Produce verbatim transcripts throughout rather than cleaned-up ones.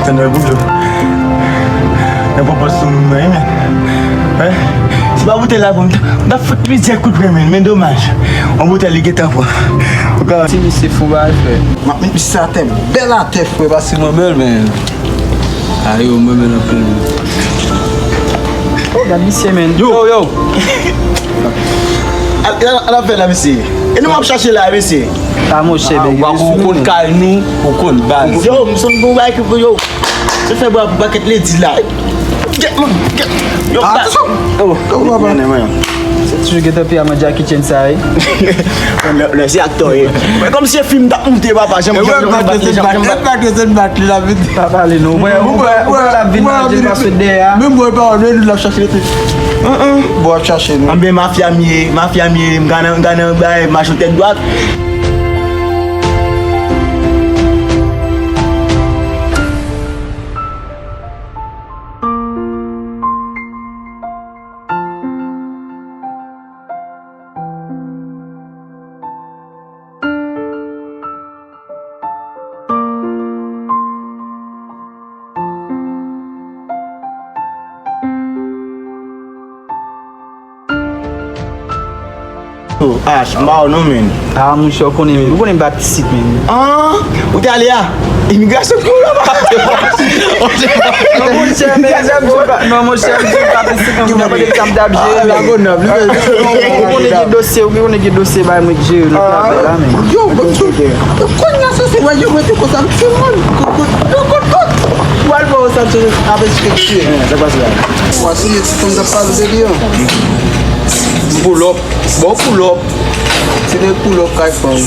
Tande boulo. Nan pwopòz sou moun mwen, men. Hein? Se pa boutèy la pou m t ap fout plizyè kout pwen, men, men domaj. Yon boutèy li gentan pran. Ou ka Ti misye fon bagay, frè. M ap met misye atè, bèl atè, frè, paske mwen menm, men. Ayo, mwen menm anpil. Oh, gad misye, men. Yo, yo. Al, al, al ap fè la, mesye. E nou m ap chache la, mesye. A, monchè, ah, bègè, ou konn kay nou, ou konn baz. Yo, m sonn pou bay ki pou yo. Se fè bwa pou pakèt ledi la. Get, man, get. Yo, ah, ba- attention. Oh, oh, papa. Se toujou gentan pi a man Jackie Chan sa, wi. Lè, lè se aktè, wi. Mwen kòm se fim t ap moute, papa, janm, janm, janm bat li, janm, janm bat li. Pa pale non. Mwen, mwen, mwen, mwen, la vin manje l pa sot dèyè a. Menm mwen, pa, mwen, l ap chache rete. Bon, ap chache nou. Anben mafya m ye, mafya m ye, m ka nan, m ka nan bay macho tèt dwat. Oh, Ash, m ba w non, men. Ah, monchè, ou konnen, ou konnen m pa t isit, men. Ah, ou te ale a? Imigrasyon pou ou la, pa? Non, monchè, men, non, monchè, m di w pa t isit, non, m pa t isit, m t ap jere. Ou konnen gen dosye, ou konnen gen dosye bay mwen k jere, nou te apèl la, men. Yo, bon, yo, konn nan sa, se wè, yo, mete konsa, m timoun. Yo, konn tout. Ou al bò, sa, avèk chèk chye. Sa pase la. Ou asiye ti fanm t ap pale de li an. M pull up. Bon, pull up. Se de pull up kay fanm.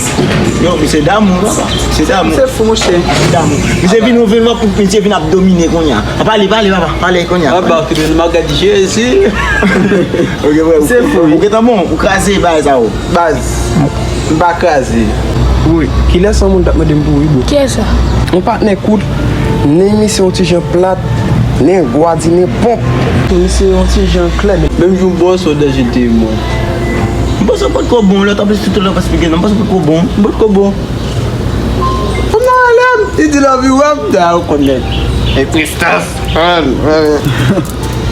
Yo, misye damou, papa. Misye damou. Se fou, monchè. Misye damou. Misye vin ouvè mwen pou misye vin ap domine kounye a. A, pale, pale, papa. Pale kounye a. Papa, ki vin maga di Jezi. Ok, frè. Se fou, wi. Ou gentan bon, ou kraze bagay sa yo. Baz, m pa kraze. Wi. Kilès yon moun t ap mande m pou wi, bro? Kiyès sa? Yon patnè kout, nen misye yon ti jan plat, nen gwadi, nen ponp. Misye yon ti jan klè, men menm jou m bò sou danje te mwen. M panse w potko bon, lè w t ap esplike, m panse w potko bon. M potko bon. Fanm nan rele m, li di l anvi wè m, da ou konnen. E prestans.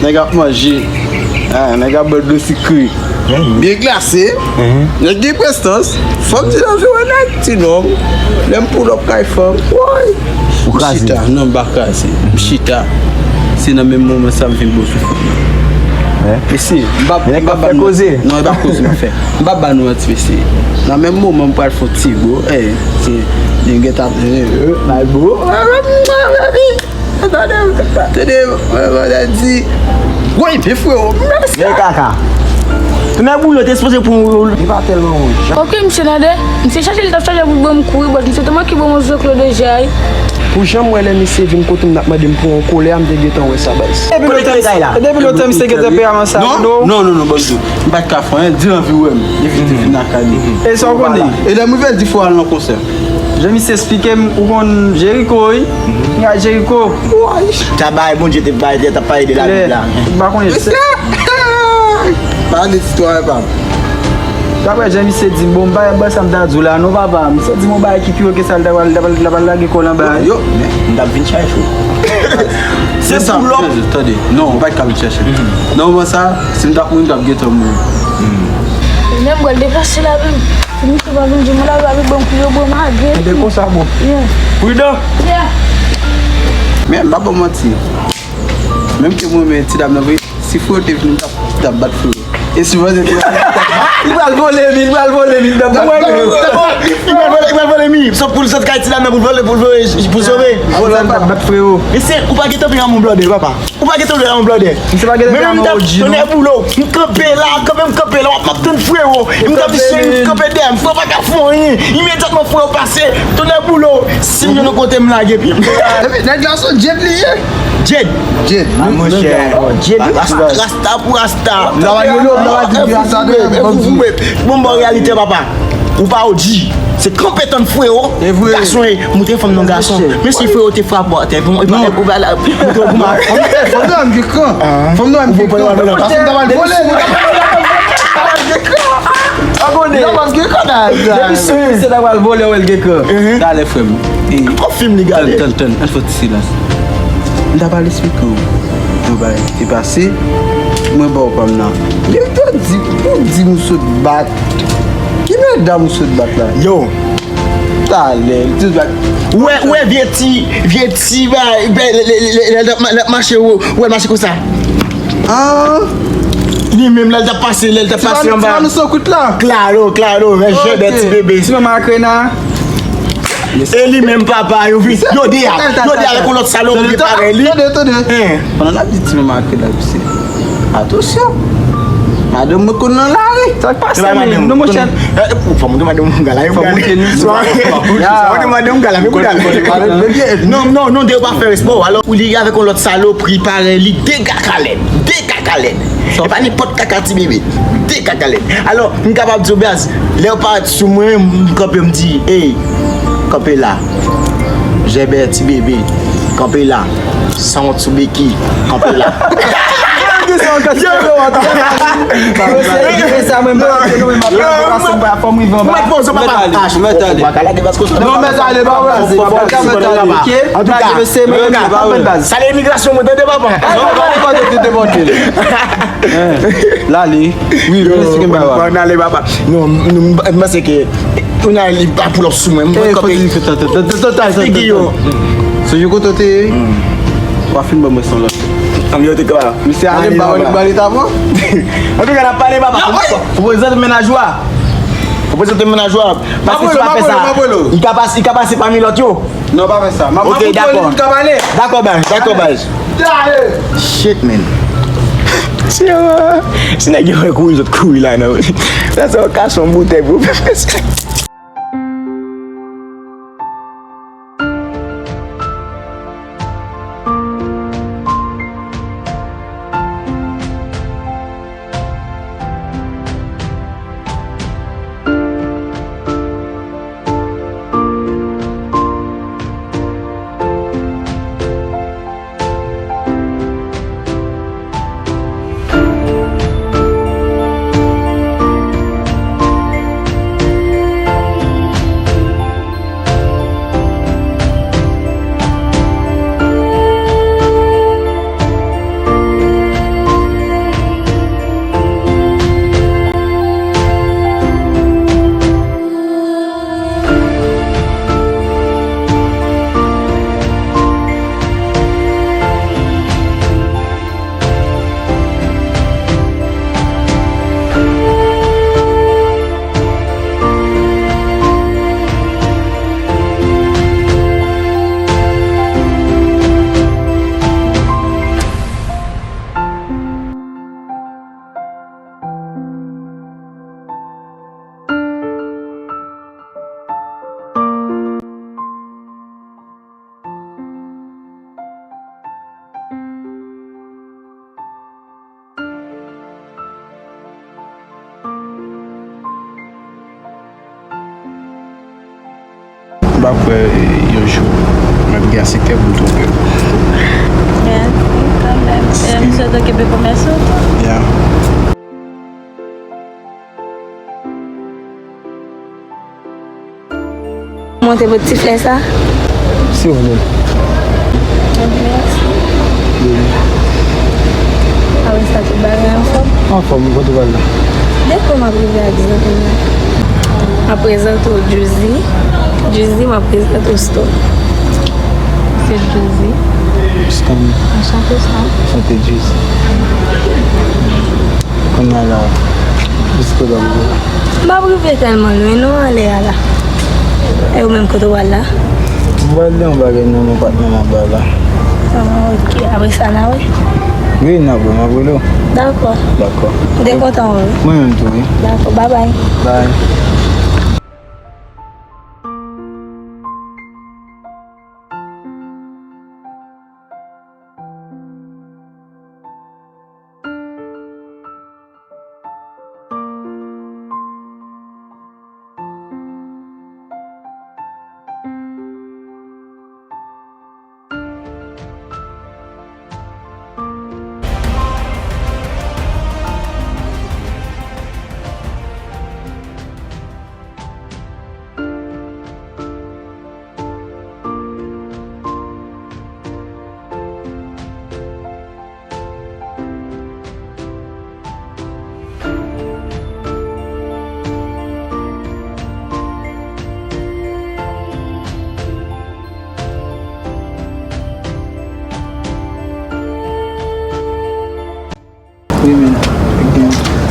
Nèg ap manje. Ah, nèg ap bwè dlo sikre. Byen glase. Nèg gen prestans. Fanm di l anvi wè nèg, ti nonm. Lè m pull up kay fanm, woy. Ou kraze. M chita, non, m pa kraze. M chita. Se nan menm moman sa m vin bò sou fanm nan. Mesye, m pa, m pa ba nou. Non, e pa koze m ap fè. M pa ba nou manti, mesye. Nan menm moman m pral fè yon ti bro. Eh, se, li gentan, eh, eh, my bro. Tande, tande, mwen, mwen di, woy, men freo, mèsi. Men kaka. Tounen boulo, te sipoze pran ou. Li pa tèlman wouj. Ok, misye nan de. Misye chache, li t ap chache pou ban m kouri, but misye tèlman ki ban m yon zoklo deja, wi. Pou jan m wè lè misye vin kote m, n ap mande m pou yon kolè a, m te gentan wè sa, baz. Depi lontan, depi lontan, misye gen tanperaman sa, non? Non, non, non, non, ban m di w. M pa t ka fè anyen, di l anvi wè m. Li vin, li vin lakay li. E sa w konnen? E lè m rive, di fò al nan konsè. Jan misye esplike m, ou konn Jeriko, wi. M ka Jeriko. Woy! Sa bay Bondye te bay, te ap pale de Labib la. M pa konnen se. Pa de istwa, epa. Daprè jan misye di m, bon, m pa, m pa sa m ta di w la, non, papa. Misye di m yon bagay ki pi wo ke sa, l ta pral, l ta pral, l ta pral lage kò l anba. Yo, men, m t ap vin chache w. Se sa. Tande, tande. Non, ou pa t ka vin chache m. Nan moman sa, si m t ap mouri, m t ap gentan mouri. Menm bwè l deplase la menm. Misye pa vin di m la, pa vin ban m kou yo, bwè m a gen. Ebyen konsa, bon. Yeah. Pridan. Yeah. Men, m pa ba w manti. Menm ke mwen, men ti dam nan, vre, si freo te vin, m t ap, t ap bat freo. E si mwen te vin, li pral vole, li pral vole, li t ap bat freo. Li pral vole, li pral vole, mi. Sòt pou l sòt kay ti dam nan pou l vole, pou l vole, pou l sove. Vole, m t ap bat freo. Mesye, ou pa gentan vin a mon blòdè, papa. Ou pa gentan vle yon blòdè. Misye pa gentan vle yon O G, non. Tonè boulo, m kanpe la, kanpe m kanpe la, w ap, m ap tann freo. E m t ap di, cheri, m kanpe dèyè m, freo pa ka fè anyen. Imedyatman, freo pase, tonè boulo, si m jwenn yon kote, m lage pye m. Epi, nèg la se yon Jed li ye. Jed. Jed. Ah, monchè. Jed. Rasta, rasta pou rasta. M ta va di, m ta va di, rasta de, bon, bon, reyalite, papa. Ou pa O G. Se kanpe tann freo. E vre. Gason e, montre fanm nan gason. Men si freo te frape w atè, bon, e pa, e pa la, montre w kouman. Fanm nan, fanm nan, m gen kran. Fanm nan, m gen kran. Paske m ta pral vole, m ta pral gen kran. Abone. M ta pral gen kran, la. Depi sou misye ta pral vole, wè l gen kran. Talè, frè m. Kòm fim li gade. Tann, tann, tann. An fè ti silans. M ta pral esplike w yon bagay ki te pase. Mwen ba w pa m nan. Men m te di, pou di m sot bat. Ki medam ou sot bat la? Yo, talè, li te bat. Ou wè, ou wè vye ti, vye ti, ba, ba, lè, lè, lè, lè, lè, lè, lè, mache, ou, ou wè l mache konsa. Ah. Li menm, lè l t ap pase, lè l t ap pase anba. Ti Manouson kout la. Klaro, klaro, men jèbè ti bebe. Ti manman Akrena. E li menm papa, yo vin, yo de a, yo de avèk yon lòt salopri parèy li. Tande, tande. Pandan n ap di ti manman Akrena, misye. Atansyon. Madanm mwen konn nan lari. Sa k pase menm? Non, monchè. Fò montre madanm mwen gala, yo gade. Fò montre madanm gala, men kout ale. Non, non, non, de yo pa fè respè. Alò, ou li avèk yon lòt salopri parèy li, de kaka lèd, de kaka lèd. E pa nenpòt kaka ti bebe, de kaka lèd. Alò, m kapab di w baz, lè yo parèt sou mwen, m kanpe, m di, ey, kanpe la. Jèbè ti bebe, kanpe la. Sanwont sou beki, kanpe la. Mwen mèt ale, pa wè. Antouka, antouka, sa lè imigrasyon mwen tande papa. L ale. Wi, wi, se gen bagay. Bon, n ale papa. Non, m panse ke ou nan li pa pou lòp sou mwen. Mwen kanpe. Figi yo. So yo kote w te ye? W ap fin ban mwen son lòt. Ann yo te ka. Misye ale ba w li ba li ta bon. Antouka n ap pale papa. Ou prezante mennaj ou a. Ou prezante mennaj ou a. Paske si w pa fè sa, li ka pase, li ka pase pami lòt yo. Non, pa fè sa. Ok, dakò. Dakò baz, dakò baz. Shit, man. Si, si nèg yo wè kouri, zòt kouri la, non. Sa se yon kason boutèy pou fè sa. M pa kwè, e, yon jou m ap gen ase kè pou m twonpe w. Mèsi kanmenm. E, m swete w kenbe pwomès ou tou. Yeah. Monte pou ti flè sa. Si w vle. Mèsi. Apre sa, tout bagay anfòm? Anfòm, kote w pral la? Depi m ap rive ak zanmi m. M ap prezante w Juicy. Juicy, m ap prezante w Stone. Se Juicy. Stone. Anchante, Stone. Anchante, Juicy. Kounye a la, jis kote w ap rive? M ap rive tèlman lwen non anlè a la. E ou menm kote w al la? M pral nan yon bagay nan yon patnè m anba la. Ah, ok. Apre sa n a wè? Wi, n ap wè, m ap rele w. Dakò. Dakò. M te kontan wè w. Mwen menm tou, wi. Dakò, babay. Bay.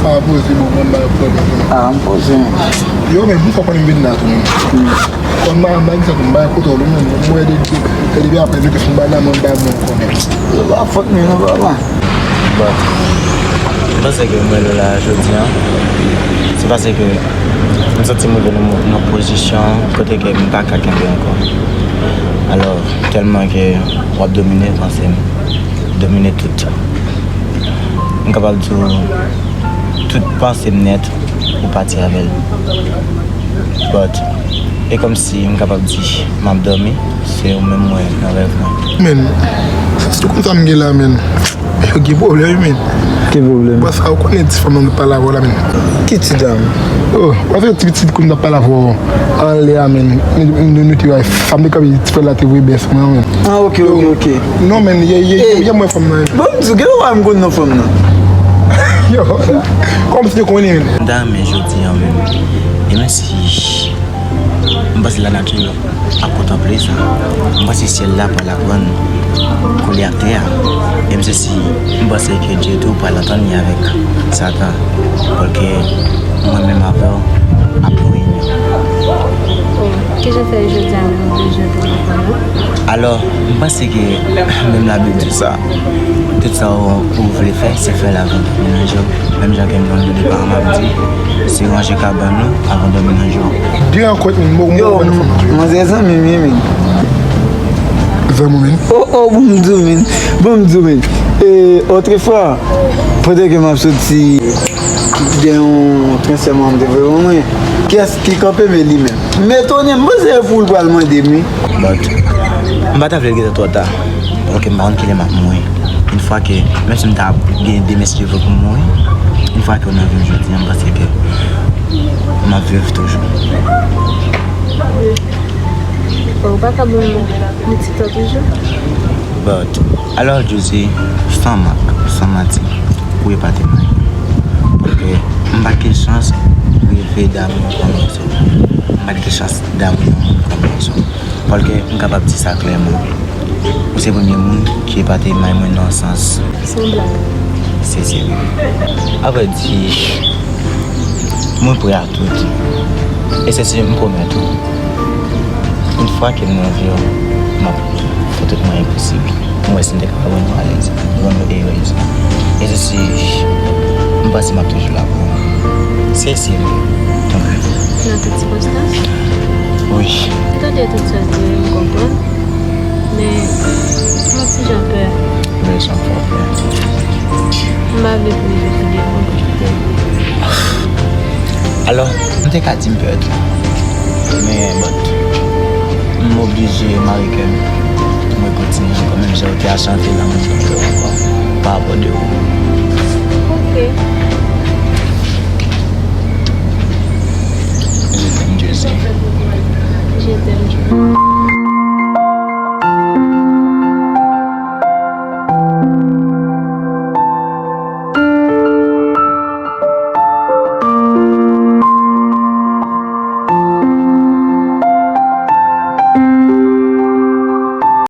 Pa poze, bon, mwen, m ba yo pwoblèm. Ah, m poze, men. Yo, men, m fè konnen m vin la tou, men. Kòm m ba, m ba, m ba kote w, men, mwen, de, de, de, depi apre, nou te fin ba la, mwen, m ba mwen konnen. Yo, pa fòt mwen, non, papa. Bon, m panse ke mwen la jodi a, se paske m santi m rive nan, nan pozisyon kote ke m pa ka kenbe ankò. Alò, tèlman ke w ap domine panse m, domine tout. M kapab di w, tout panse m nèt, ou pati avè l. But, e kòmsi m kapab di, m ap dòmi, se ou menm m wè nan rèv mwen. Men, se tout konsa m gen la, men. Yo gen pwoblèm, men. Ki pwoblèm? Bon, sa, ou konnen ti fanm nan pale avè w la, men. Ki ti dam? Oh, paske ti pitit koun nan pale avè w. Anlè a, men. Nou, nou, nou te wè, fanm de kanpe ti frè la te voye bèf mwen, men. Ah, ok, ok, ok. Non, men, ye, ye, ye, ye mwen fanm nan. Bon, m di w, gen lè w pa menm konn non fanm nan. Yo, kòmsi yo konnen, men. M ta renmen jodi a, men. E men si, m panse lanati ap kontanple sa. M panse syèl la pral aprann kole ak tè a. E m sezi, m panse ke Dye tou pral antann li avèk Satan. Paske mwen menm avè w ap yon inyon. Bon, kijan fè jodi a menm ou bezwen pou nou konnen? Alò, m panse ke menm Labib di sa. Tout sa ou, ou vle fè, se fè l avan w menaj ou. Menm jan ke m konn depi paran m ap di, se ranje kabann ou avan w dòmi nan jou. De ankò, men, mo, mo, yo, mo, manzè zanmi m ye, men. Zanmi w, men. Oh, oh, bon, m di w, men. Bon, m di w, men. E, otrefwa, pandan ke m ap soti de yon transfè m te voye ban mwen, kiyès ki kanpe, men li menm. M etone, m panse se pou l pral mande m, wi. But, m pa ta vle l gentan twò ta. Paske m pa konn kilè m ap mouri. Yon fwa ke, menm si m ta gen demen si Dye vle pou m mouri, yon fwa ke w nan vi m jodi a, m panse ke m ap viv toujou. Bon, ou pa ka ban m yon ti tan toujou? But, alò, Josie, san mak, san manti, ou epate mwen. Paske m pa t gen chans reve damou yon fanm yon sèl. M pa t gen chans damou yon moun kòm rezon. Paske m kapab di sa klèman. Ou se premye moun ki epate may mwen nan sans. Se yon blag. Se serye. Avrèdi, mwen prè a tout. E se si m pwomèt ou. Yon fwa ke m nan vi w, m ap fè tout mwayen posib. Mwen wè si m te kapab rann ou alèz, rann ou erèz. E se si m panse m ap toujou la pou ou. Se si m, tanpri. Nan tout sikonstans? Wi. M tande tout sa w di, m konprann. Men, m ap ti jan pè. Men sa m fè w pè. M pa vle pou rive figi l pou m kite l. Alò, m te ka di m pè tou. Men, but, m oblije mare kè m. Mwen kontinye ankò, menm jan w te achante la, mwen te pè ankò. Pa rapò de ou.